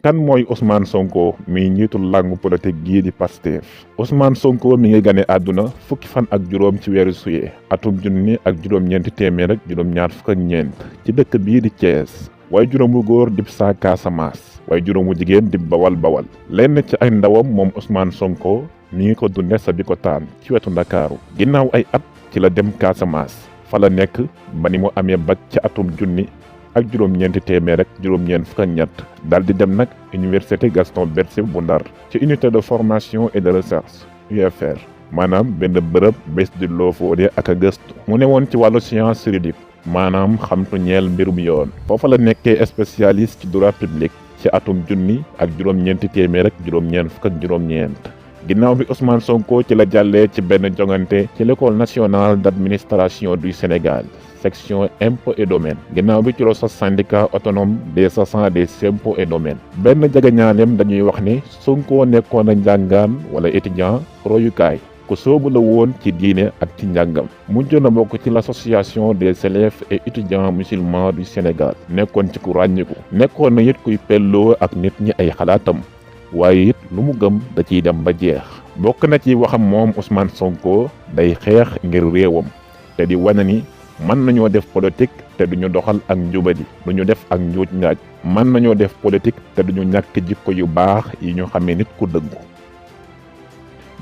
kan mooy Ousmane Sonko mi njiitul langue politique gii di Pastef. Ousmane Sonko mi ngi gane àdduna fukki fan ak juróom ci weeru suye atum junni ak juróom-ñeenti téeméer ak juróom-ñaar fukk ak ñeent ci dëkk bii di Thiès. waaye juróom wu góor dib saa Casamance waaye juróom wu jigéen dib bawal lenn ci ay ndawam moom Ousmane Sonko mi ngi ko dunde sa bi ko taan ci wetu Ndakaaru. ginnaaw ay at ci la dem Casamance fa la nekk ba ni mu amee bac ci atum junni ak juróom-ñeenti téeméer ak juróom-ñeent fukk ak ñett daal di dem nag université Gaston Berger bu Ndar ci unité de formation et de recherche UFR maanaam benn bërëb bés di loo foodee ak a gëstu. mu ne woon ci wàllu science juridique maanaam xamtu ñeel mbirum yoon. foofa la nekkee spécialiste ci droit public ci atum junni ak juróom-ñeenti téeméer ak juróom-ñeent fukk ak juróom-ñeent. ginnaaw bi Ousmane Sonko ci la jàllee ci benn jongante ci l'école nationale d'administration du Sénégal section impôts et domaines. ginnaaw bi ci la sos syndicat autonome des agents des impôts et domaines. benn jagañaaleem dañuy wax ni Sonko nekkoon a njàngaan wala étudiant royukaay ku soobu la woon ci diine ak ci njàngam. mujj na bokk ci l'association des élèves et étudiants musulmans du Sénégal. nekkoon ci ku ràññiku. nekkoon na it kuy pelloo ak nit ñi ay xalaatam. waaye it lu mu gëm da ciy dem ba jeex. bokk na ci waxam moom Ousmane Sonko day xeex ngir réewam te di wane ni mën nañoo def politique te duñu doxal ak njubadi duñu def ak njuuj njaaj. mën nañoo def politique te duñu ñàkk jikko yu baax yi ñu xamee nit ku dëggu.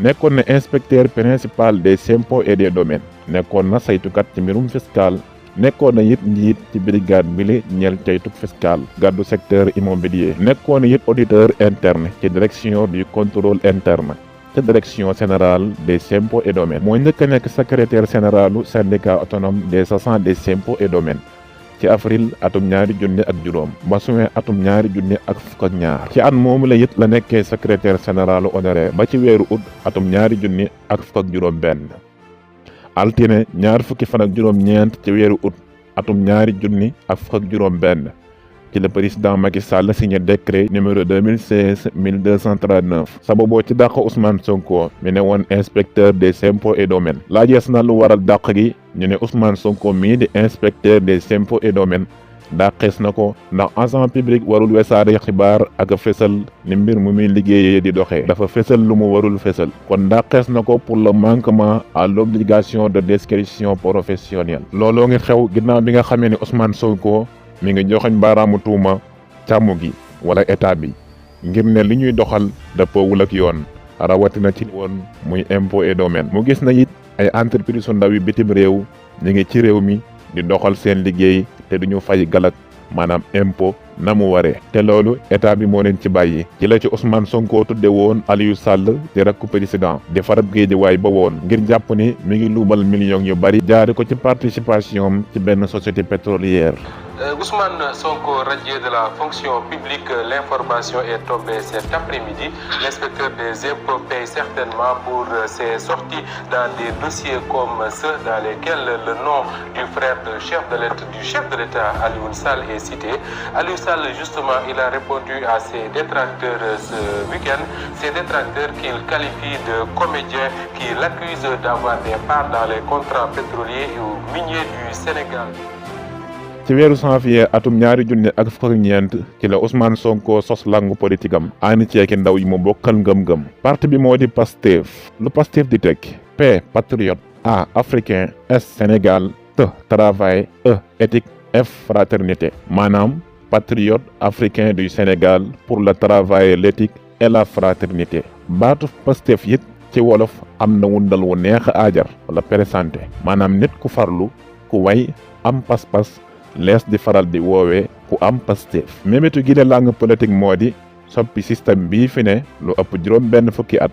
nekkoon na inspecteur principal des impôts et des domaines. nekkoon na saytukat ci mbirum fiscal. nekkoon na it njiit ci brigade bile ñeel caytuk fiscal gàddu secteur immobilier. nekkoon na it auditeur interne ci direction du contrôle interne ci direction générale des impôts et domaines. moo njëkk a nekk secrétaire généralu syndicat autonome des agents des impôts et domaines ci avril atum 2000 ba juin atum 2012. ci at moomu la it la nekkee secrétaire généralu honoraire ba ci weeru août atum 2012. altine fukki fan ak juróom-ñeent ci weeru août atum 2012 ci le président Macky Sall signé décret numéro 2016-1239 sababoo ci dàq Ousmane Sonko mi ne woon inspecteur des impôts et domaines. laajees na lu waral dàq gi ñu ne Ousmane Sonko mii di inspecteur des impôts et domaines dàqees na ko ndax agent public warul wesaare xibaar ak fésal ni mbir mu muy liggéeyee di doxee. dafa fésal lu mu warul fésal. kon dàqees na ko pour le manquement à l'obligation de discrétion professionnelle. looloo ngi xew ginnaaw bi nga xamee ni Ousmane Sonko mi ngi joxoñ baaraamu tuuma càmm gi wala état bi ngir ne li ñuy doxal dëppoowul ak yoon rawatina ci woon muy impôt et domaine. mu gis na it ay entreprise su ndaw yi bitim réew ñu ngi ci réew mi di doxal seen liggéey te duñu fay galak maanaam impôt na mu waree. te loolu état bi moo leen ci bàyyi. ci la ci Ousmane Sonko tudde woon Aliou Sall di rakku président di farab Guédiawaye ba woon ngir jàpp ni mi ngi luubal millions yu bari jaare ko ci participation ci benn société pétrolière. Ousmane Sonko radié de la fonction publique, l'information est tombée cet après-midi. L'inspecteur des impôts paye certainement pour ses sorties dans des dossiers comme ceux dans lesquels le nom du frère du chef de l'État, Aliou Sall, est cité. Aliou Sall, justement, il a répondu à ses détracteurs ce week-end. Ces détracteurs qu'il qualifie de comédiens qui l'accusent d'avoir des parts dans les contrats pétroliers ou miniers du Sénégal. ci weeru janvier atum 2014 ci la Ousmane Sonko sos langue politique am ànd ceeki ndaw yi mu bokkal ngëm-ngëm. parti bi moo di Pastef. lu Pastef di tekki P patriote, A africain, S Sénégal, T travail, E éthique, F fraternité. maanaam patriote africain du Sénégal pour le travail, l'éthique et la fraternité. baatu Pastef it ci wolof am na wundal wu neex a aajar wala présenté maanaam nit ku farlu ku way am pas-pas lees di faral di woowee ku am Pastef. mébétu gi de langue politique moo di soppi système bii fi ne lu ëpp juróom benn fukki at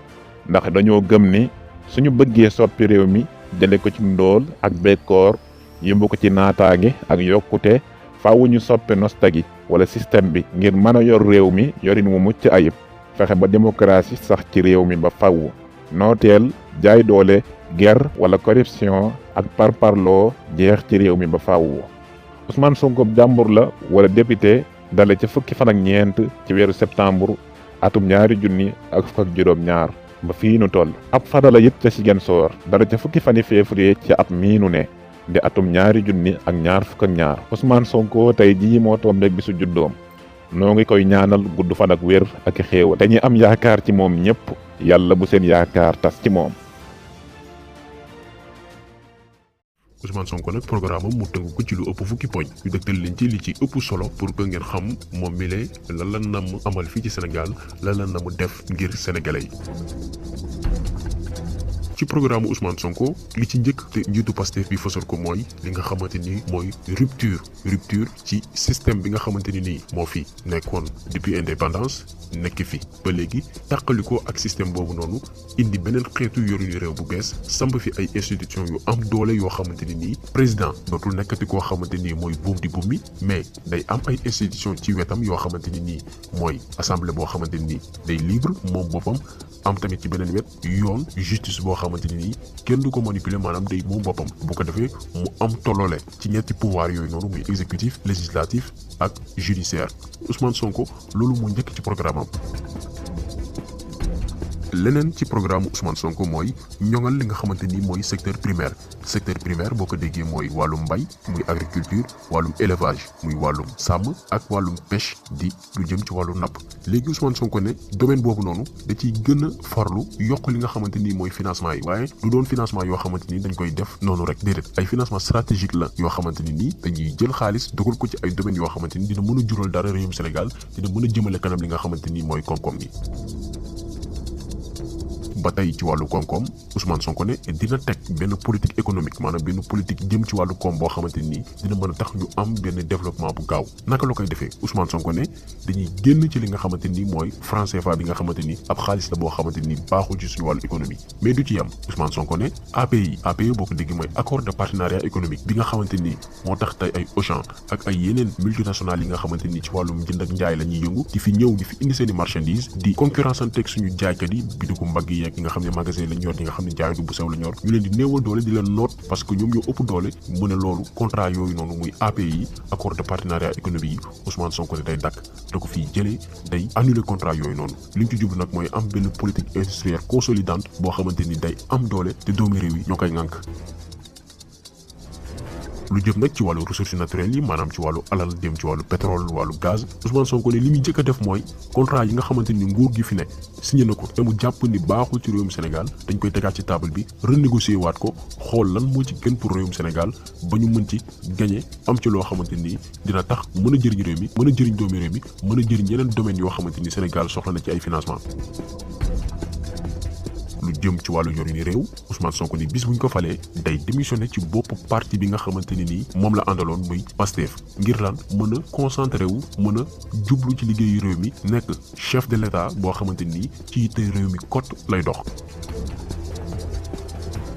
ndax dañoo gëm ni suñu bëggee soppi réew mi jële ko ci ndóol ak bekkoor yóbbu ko ci naataange ak yokkute faaw ñu soppi nosta gi wala système bi ngir mën a yor réew mi yorin mu mucc ayib fexe ba démocratie sax ci réew mi ba faww nooteel jaay doole guerre wala corruption ak parparloo jeex ci réew mi ba faww. Ousmane Sonko jàmbur la wala député dale ci fukki fan ak ñeent ci weeru septembre atum 2012 ba fii nu toll. ab fadala yit ca Ziguinchor dale ca fukki fani février ci at mii nu ne di atum 2022. Ousmane Sonko tey jii moo tombeeg bisu juddoom noo ngi koy ñaanal gudd fan ak wér ak xéewal dañuy am yaakaar ci moom ñëpp yàlla bu seen yaakaar tas ci moom. Ousmane Sonko nag programme am mu tënk ko ci lu ëpp fukki poñ ñu dëgtal leen ci li ci ëpp solo pour que ngeen xam moom mi lee lan la namm amal fii ci Sénégal lan la namm def ngir sénégalais yi. ci programme Ousmane Sonko li ci njëkk te njiitu Pastef bi fësal ko mooy li nga xamante ni mooy rupture ci système bi nga xamante ni nii moo fi nekkoon depuis indépendance nekk fi ba léegi tàqalikoo ak système boobu noonu indi beneen xeetu yorinu réew bu bees samp fi ay institutions yu am doole yoo xamante ni nii président dootul nekkati koo xamante ni mooy buum di buum mi mais day am ay institutions ci wetam yoo xamante ni nii mooy assemblée boo xamante ni nii day libre moom boppam. am tamit ci beneen wet yoon justice boo xamante ni nii kenn du ko manipuler maanaam day moom boppam bu ko defee mu am tolloole ci ñetti pouvoir yooyu noonu muy exécutif législatif ak judiciaire Ousmane Sonko loolu moo njëkk ci programme am. leneen ci programme Ousmane Sonko mooy ñoŋal li nga xamante ni mooy secteur primaire boo ko déggee mooy wàllum mbay muy agriculture wàllum élevage muy wàllum sàmm ak wàllum pêche di lu jëm ci wàllu napp léegi Ousmane Sonko ne domaine boobu noonu da ciy gën a farlu yokk li nga xamante ni mooy financement yi waaye du doon financement yoo xamante ni dañ koy def noonu rek déedéet ay financement stratégique la yoo xamante ni nii dañuy jël xaalis dugal ko ci ay domaines yoo xamante ni dina mën a jural dara réewum Sénégal dina mën a jëmale kanam li nga xamante ni mooy koom-koom yi. ba tey ci wàllu koom-koom Ousmane Sonko ne dina teg benn politique économique maanaam benn politique jëm ci wàllu koom boo xamante ni dina mën a tax ñu am benn développement bu gaaw naka la koy defee Ousmane Sonko ne dañuy génn ci li nga xamante ni mooy franc CFA bi nga xamante ni ab xaalis la boo xamante ni baaxul ci suñu wàllu économie mais du ci yam Ousmane Sonko ne API boo ko dégg mooy accord de partenariat économique bi nga xamante ni moo tax tey ay Auchan ak ay yeneen multinationales yi nga xamante ni ci wàllum jënd ak njaay la ñuy yëngu di fi ñëw di fi indi seen i marchandises di concurrence anteeg suñu jaaykat yi bitigu mbagg yi ki nga xam ne magasin lañ yor ñi nga xam ne jaay du bu sew la ñor ñu leen di néewal doole di leen noot parce que ñoom ñoo ëpp doole mu ne loolu contrat yooyu noonu muy API yi accord de partenariat économique yi Ousmane Sonko ne day dakk da ko fii jëlee day annuler contrat yooyu noonu li ñu ci jublu nag mooy am benn politique industrielle consolidante boo xamante ni day am doole te doomi réew yi ñoo koy ŋànk lu jëm nag ci wàllu ressources naturelles yi maanaam ci wàllu alal jëm ci wàllu pétrole wàllu gaz Ousmane Sonko ne li muy njëkk a def mooy contrat yi nga xamante ni nguur gi fi ne signé na ko te mu jàpp ni baaxul ci réewum Sénégal dañ koy tegaat ci table bi renégocier waat ko xool lan moo ci gën pour réewum Sénégal ba ñu mën ci gagné am ci loo xamante ni dina tax mën a jëriñ réew mi mën a jëriñ doomi réew mi mën a jëriñ yeneen domaines yoo xamante ni Sénégal soxla na ci ay financement lu jëm ci wàllu yorini réew Ousmane Sonko ni bis bu ñu ko falee day démissionné ci bopp parti bi nga xamante ni nii moom la àndaloon muy Pastef ngir lan mën a concentré wu mën a jublu ci liggéeyu réew mi nekk chef de l'État boo xamante ni ci yitte réew mi kott lay dox.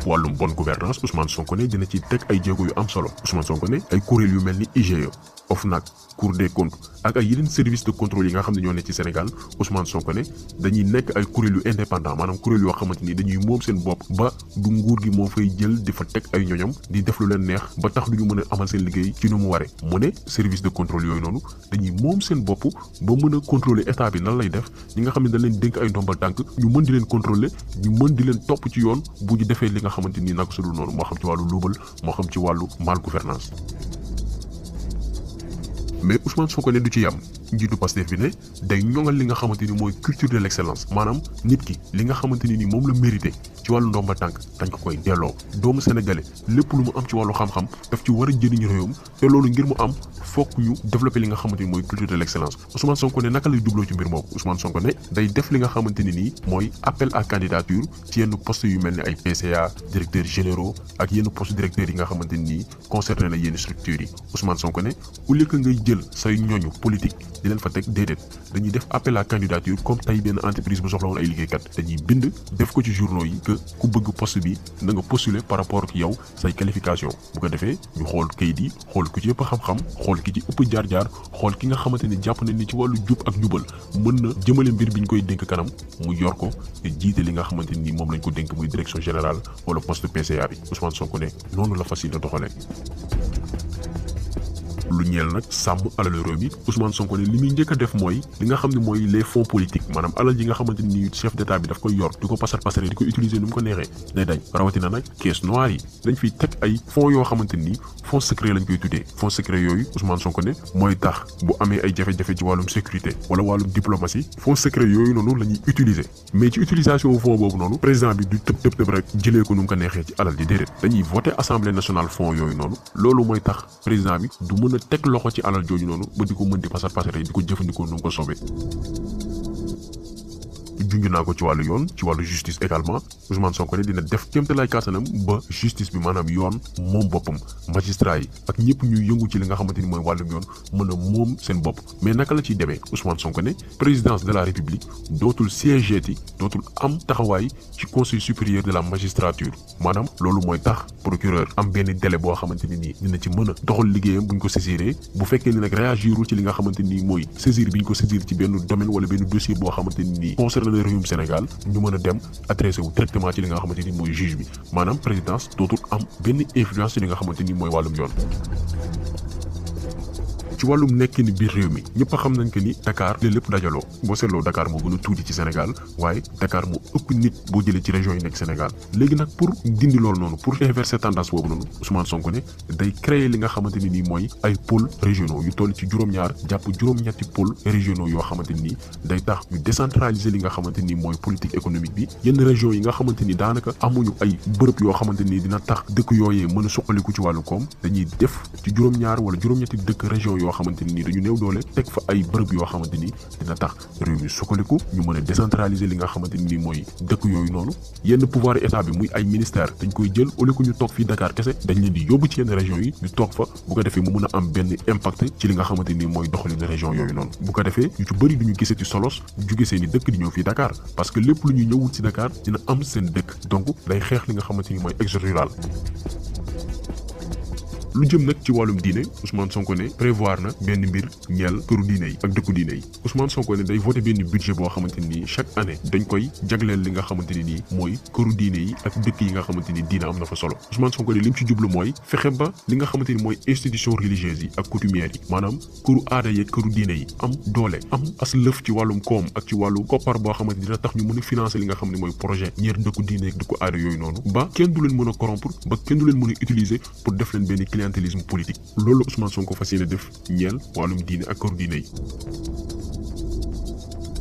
wàllum bonne gouvernance Ousmane Sonko ne dina ci teg ay jéego yu am solo Ousmane Sonko ne ay kuréel yu mel ni IGE OFNAC Cour des comptes ak ay yeneen service de contrôle yi nga xam ne ñoo ne ci Sénégal Ousmane Sonko ne dañuy nekk ay kuréel yu indépendant maanaam kuréel yoo xamante ni dañuy moom seen bopp ba du nguur gi moo fay jël di fa teg ay ñoñom di def lu leen neex ba tax duñu mën a amal seen liggéey ci nu mu waree mu ne service de contrôle yooyu noonu dañuy moom seen bopp ba mën a contrôler état bi nan lay def ñi nga xam ne dañ leen dénk ay ndombal tànk ñu mën di leen contrôler ñu mën di leen topp ci yoon bu ñu defee li nga xamante ni nag su dul noonu moo xam ci wàllu luubal moo xam ci wàllu mal gouvernance mais Ousmane Sonko ne du ci yam njiitu Pastef bi ne day ñoŋal li nga xamante ni mooy culture de l'excellence maanaam nit ki li nga xamante ni moom la mérité ci wàllu ndomba tànk dañ ko koy delloo doomu sénégalais lépp lu mu am ci wàllu xam-xam daf ci war a jëriñ réewam te loolu ngir mu am fokk ñu développer li nga xamante ni mooy culture de l'excellence Ousmane Sonko ne naka lay jubloo ci mbir moomu Ousmane Sonko ne day def li nga xamante ni nii mooy appel à candidature ci yenn poste yu mel ni ay PCA directeurs généraux ak yenn poste directeurs yi nga xamante ni nii concerné na yenn structures yi Ousmane Sonko ne au lieu que ngay jël say ñooñu politique di leen fa teg déedéet dañuy def appel à candidature comme tey benn entreprise bu soxla woon ay liggéeykat dañuy bind def ko ci journaux yi que ku bëgg poste bi na nga postuler par rapport ak yow say qualification bu ko defee ñu xool kayit yi xool ku ci ëpp xam-xam xool ki ci ëpp jaar-jaar xool ki nga xamante ni jàpp nañ ni ci wàllu jub ak jubal mën na jëmale mbir bi ñu koy dénk kanam mu yor ko te jiite li nga xamante ni moom lañ ko dénk muy direction générale wala poste PCA bi Ousmane Sonko ne noonu la fas yéene doxalee lu ñeel nag sàmm alal réew mi Ousmane Sonko ne li muy njëkk a def mooy li nga xam ne mooy les fonds politiques maanaam alal yi nga xamante ni chef d'état bi daf koy yor di ko pasare di ko utiliser nu mu ko neexee day dañ rawatina nag caisse noire yi dañ fiy teg ay fonds yoo xamante ni fonds secret lañ koy tuddee fonds secret yooyu Ousmane Sonko ne mooy tax bu amee ay jafe-jafe ci wàllum sécurité wala wàllum diplomatie fonds secret yooyu noonu la ñuy utiliser mais ci utilisation fonds boobu noonu président bi du tëb rek jëlee ko nu mu ko neexee ci alal ji déedéet dañuy voter assemblée nationale fonds yooyu noonu loolu mooy tax président bi du mën a teg loxo ci alal jooju noonu ba di ko mën di pasare di ko jëfandikoo nu mu ko soobee. junj naa ko ci wàllu yoon ci wàllu justice également Ousmane Sonko ne dina def kéemtalaay kàttanam ba justice bi maanaam yoon moom boppam magistrat yi ak ñëpp ñuy yëngu ci li nga xamante ni mooy wàllum yoon mën a moom seen bopp mais naka la ciy demee Ousmane Sonko ne présidence de la république dootul siégeeti dootul am taxawaay ci conseil supérieur de la magistrature maanaam loolu mooy tax procureur am benn délai boo xamante ni nii dina ci mën a doxal liggéeyam buñ ko saisiree bu fekkee ni nag réagirul ci li nga xamante ni mooy saisir bi ñu ko saisir ci benn domaine wala benn dossier boo xamante ni nii concerné réewum Sénégal ñu mën a dem adressé wu directement ci li nga xamante ni mooy juge bi maanaam présidence dootul am benn influence ci li nga xamante ni mooy wàllum yoon. ci wàllum nekkin biir réew mi ñëpp xam nañ que ni Dakar li lépp dajaloo boo seetloo Dakar moo gën a tuuti ci Sénégal waaye Dakar moo ëpp nit boo jëlee ci région yi nekk Sénégal léegi nag pour dindi loolu noonu pour inverser tendance boobu noonu Ousmane Sonko ne day créer li nga xamante ni nii mooy ay pôles régionaux yu toll ci juróom-ñaar jàpp juróom-ñetti pôles régionaux yoo xamante ni day tax ñu décentraliser li nga xamante ni mooy politique économique bi yenn régions yi nga xamante ni daanaka amuñu ay bërëb yoo xamante ni dina tax dëkk yooyee mën a suqaliku ci wàllu koom dañuy def ci juróom-ñaar wala juróom-ñetti dëkk région yoo xamante ni dañu néew doole teg fa ay bërëb yoo xamante ni dina tax réew mi sukkaliku ñu mën a décentraliser li nga xamante ni mooy dëkk yooyu noonu yenn pouvoir état bi muy ay ministère dañ koy jël au lieu que ñu toog fii Dakar kese dañ leen di yóbbu ci yenn région yi ñu toog fa bu ko defee mu mën a am benn impact ci li nga xamante ni mooy doxalin région yooyu noonu bu ko defee ñu ci bëri duñu gisati solos jóge seeni dëkk di ñëw fii Dakar parce que lépp lu ñu ñëwut ci Dakar dina am seen dëkk donc day xeex li nga xamante ni mooy exode rural. lu jëm nag ci wàllum diine Ousmane Sonko ne prévoir na benn mbir ñeel këru diine yi ak dëkku diine yi Ousmane Sonko ne day voté benn budget boo xamante ni chaque année dañ koy jagleel li nga xamante ni nii mooy këru diine yi ak dëkk yi nga xamante ni diine am na fa solo Ousmane Sonko ne lim ci jublu mooy fexe ba li nga xamante ni mooy institution religieuse yi ak coutumière yi maanaam këru aada yi ak këru diine yi am doole am as lëf ci wàllum koom ak ci wàllu koppar boo xamante ni dina tax ñu mën a financer li nga xam ne mooy projet ñeer dëkku diine ak dëkku aada yooyu noonu ba kenn du leen mën a corrompre ba kenn du leen mën a utiliser pour def leen benn clientélisme politique loolu Ousmane Sonko fas yéene def ñeel wàllum diine ak këru diine yi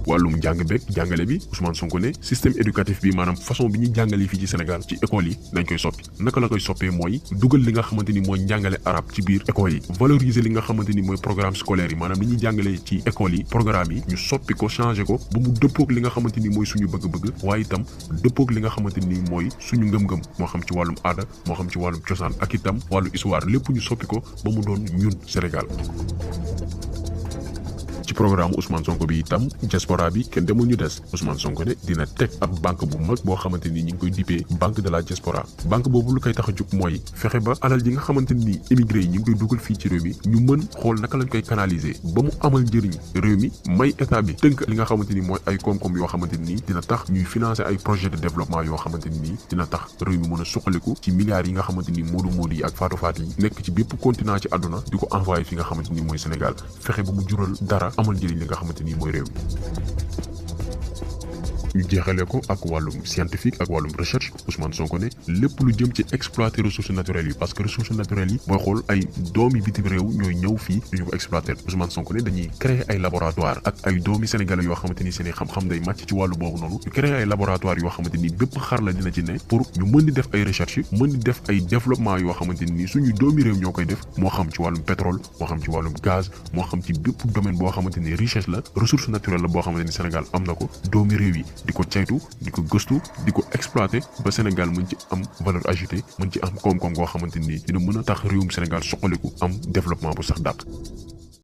wàllum jàng beeg jàngale bi Ousmane Sonko ne système éducatif bi maanaam façon bi ñuy jàngale fii ci Sénégal ci école yi dañ koy soppi naka la koy soppee mooy dugal li nga xamante ni mooy njàngale arabe ci biir école yi valoriser li nga xamante ni mooy programme scolaire yi maanaam li ñuy jàngale ci école yi programme yi ñu soppi ko changé ko ba mu dëppoog li nga xamante ni mooy suñu bëgg-bëgg waaye itam dëppoog li nga xamante ni mooy suñu ngëm-ngëm moo xam ci wàllum aada moo xam ci wàllum cosaan ak itam wàllu histoire lépp ñu soppi ko ba mu doon ñun Sénégal ci programme Ousmane Sonko bi itam diaspora bi kenn demul ñu des Ousmane Sonko ne dina teg ab banque bu mag boo xamante ni ñi ngi koy dippee banque de la diaspora banque boobu lu koy tax a jóg mooy fexe ba alal ji nga xamante ni immigré yi ñu ngi koy dugal fii ci réew mi ñu mën xool naka lañ koy canaliser ba mu amal njëriñ réew mi may état bi tënk li nga xamante ni mooy ay koom-koom yoo xamante ni dina tax ñuy financer ay projet de développement yoo xamante ni dina tax réew mi mën a suqaliku ci milliards yi nga xamante ni moodu yi ak faatu-faat yi nekk ci bépp continent ci àdduna di ko envoyé fi nga xamante ni mooy Sénégal fexe ba mu jural dara amal njëriñ li nga xamante ni mooy réew ñu jeexale ko ak wàllum scientifique ak wàllum recherche Ousmane Sonko ne lépp lu jëm ci exploiter ressources naturelles yi parce que ressources naturelles yi booy xool ay doomi bitim réew ñooy ñëw fii ñu ko exploiter Ousmane Sonko ne dañuy créer ay laboratoire ak ay doomi sénégalais yoo xamante ni seen i xam-xam day màcc ci wàllu boobu noonu ñu créer ay laboratoire yoo xamante ni bépp xar la dina ci ne pour ñu mën di def ay recherche mën di def ay développement yoo xamante ni suñuy doomi réew ñoo koy def moo xam ci wàllum pétrole moo xam ci wàllum gaz moo xam ci bépp domaine boo xamante ni richesse la ressource naturelle la boo xamante ni Sénégal am na ko doomi réew yi di ko caytu di ko gëstu di ko exploiter ba Sénégal mën ci am valeur ajoutée mën ci am koom-koom goo xamante ni dina mën a tax réewum Sénégal soqaliku am développement bu sax dàq